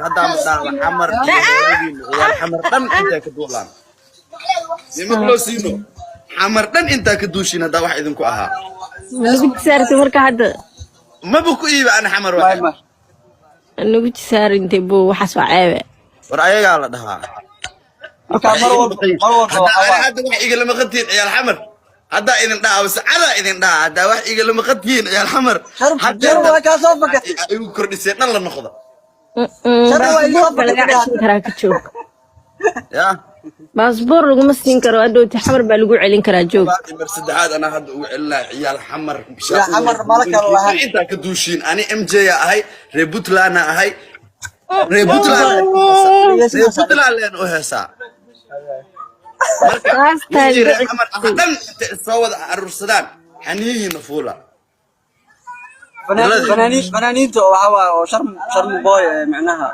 Haddaa ma dhaaba Xamar iyo reeragiina, ciyaal Xamar dhan intaa ka duulaan. Nimaqloo siino, Xamar dhan intaa ka duushin haddaa wax idinku ahaa. Nagu jisaartay marka hadda. Maba ku iiba ana Xamar May waxa ma. Nagu jisaarintay bo, waxaas waa ceebe. War ayagaa la dhahaa. Marka mar walba Hadda waxaa ani waaye hadda wax igalama qabtiin, ciyaal Xamar. Haddaa idin dhaha, sacadaa idin dhaha, haddaa wax igalama qabtiin, ciyaal Xamar. Sharma waa kaa soo fakatay. Igu kordhisay dhan la noqda. Sharma waa iga soo Baasboor baa laga fakatay. ceshan karaa, ka joog. Ya. Baasboor laguma siin karo, adhowti Xamar baa lagu celin karaa, joog. Mar saddexaad anaa hadda ugu celinaya, ciyaal Xamar. Ciyaal Xamar mala kale lahayn. Intaa ka duushiin, ani MJ ahay, reer Puntland ahay, reer Puntland, reer Puntland leen u heesaa. Marka Saastaa. wixii reer Xamar ah dhan inta soo wada aruursadaan, xaniyihiina fuula. Fanaaniinta oo waxaa waaye oo Sharma Boy, micnaha.